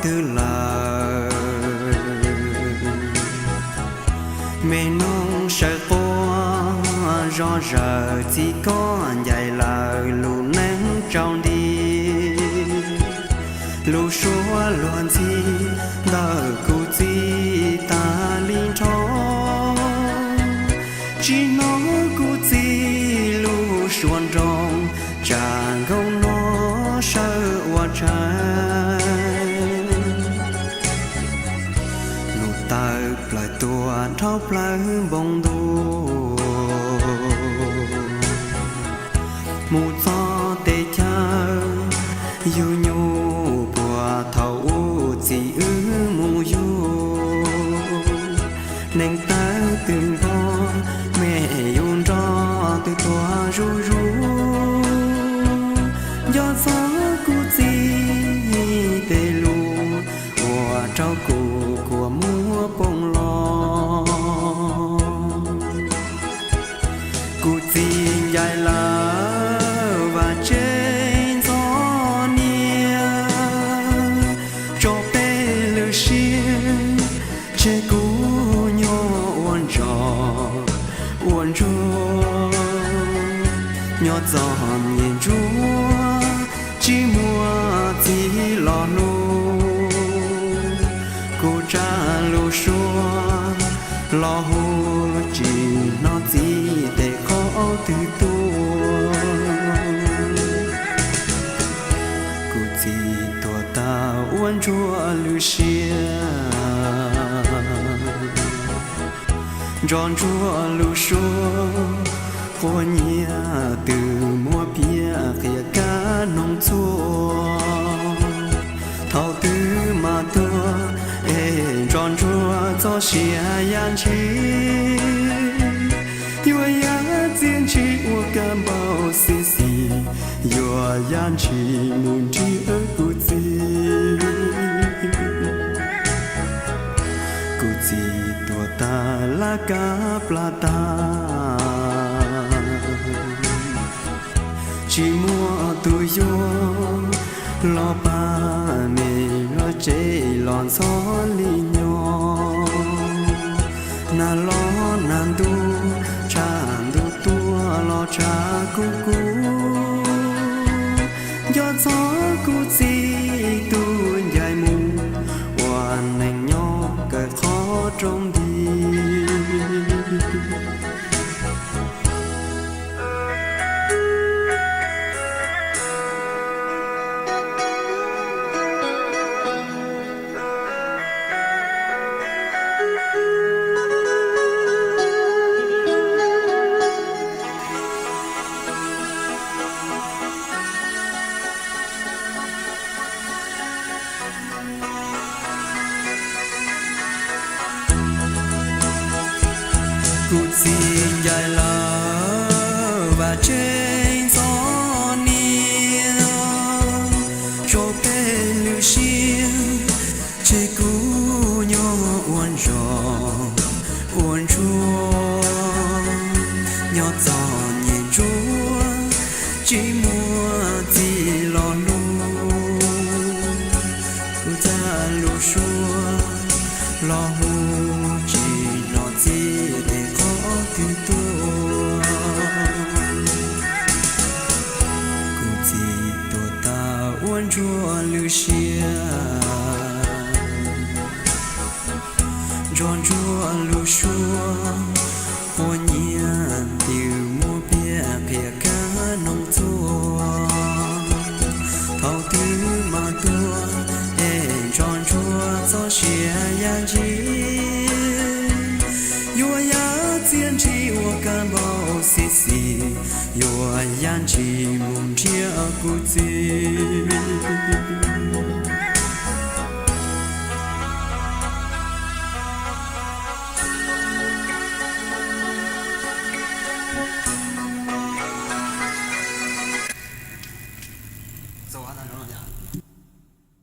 twg lawm. Me noog sawv quaj zom zaws, txiv koj ncaim lawm, lub neej tsaus nti. Lub suab luag ntxhi ntawm kuv txiv tas li nrho, tsis hnov kuv txiv lub suab nroo, tsam nkaus no sawv ua tshais. Nws tawm plaws tuaj dhau plaws npoo ntuj, mus txog tej chaw yug nyuj puag thaum ub txiv wb mus yug. Neeg tawv twb npog, me yus nrog twb tuag zuj zus. Nco txog kuv txiv tej lus, ua rau kuv kua muag poob los. Kuv txiv ncaim lawm vaj tsev ntxhov niam, tso peb lub siab tseg kuv nyob ua ntsog ua ntsuag, nyob txom nyem ntsuag tsis muaj txiv los hlub. Kuv tsa lub suab los hu, tsis hnov txiv tej qhov twg tuaj. Kuv txiv tuag tas ua ntsuag lub siab, nco ntsuag lub suab quab nyiab, twb muab piam qhia kab noog txhua. Thaum twg mas tuag es nco ntsuag txoj sia yam ntshis, yuav yam txiaj ntshis ua kab npauj xib xis, yuav yam ntshis mus nrhiav kuv txiv. Kuv txiv tuag tas laj kab plab tag, tsis muaj tus yuav los pab me vaj tsev los ntxhov li nyob. Nag los nag ntuj, tshav ntuj tuaj los tshav kub kub. Nco txog kuv txiv tus ncaim mus, ua neej nyob kawg qhov rooj nti. Kuv txiv ncaim lawm vaj tsev ntxhov niam, tso peb lub siab tseg kuv nyob ua ntsog ua ntsuag, nyob txom nyem ntsuag tsis muaj txiv los hlub. Kuv tsa lub suab los hu, tsis hnov txiv tej qhov twg tuaj. Kuv txiv tuag tas ua ntsuag lub siab, nco ntsuag lub suab quab nyiab, twb muab piam qhia kab noog txhua. Thaum twg mas tuag es nco ntsuag txoj sia yam ntshis, yuav yam txiaj ntshis ua kab npauj xib xis, yuav yam ntshis mus nrhiav kuv txiv.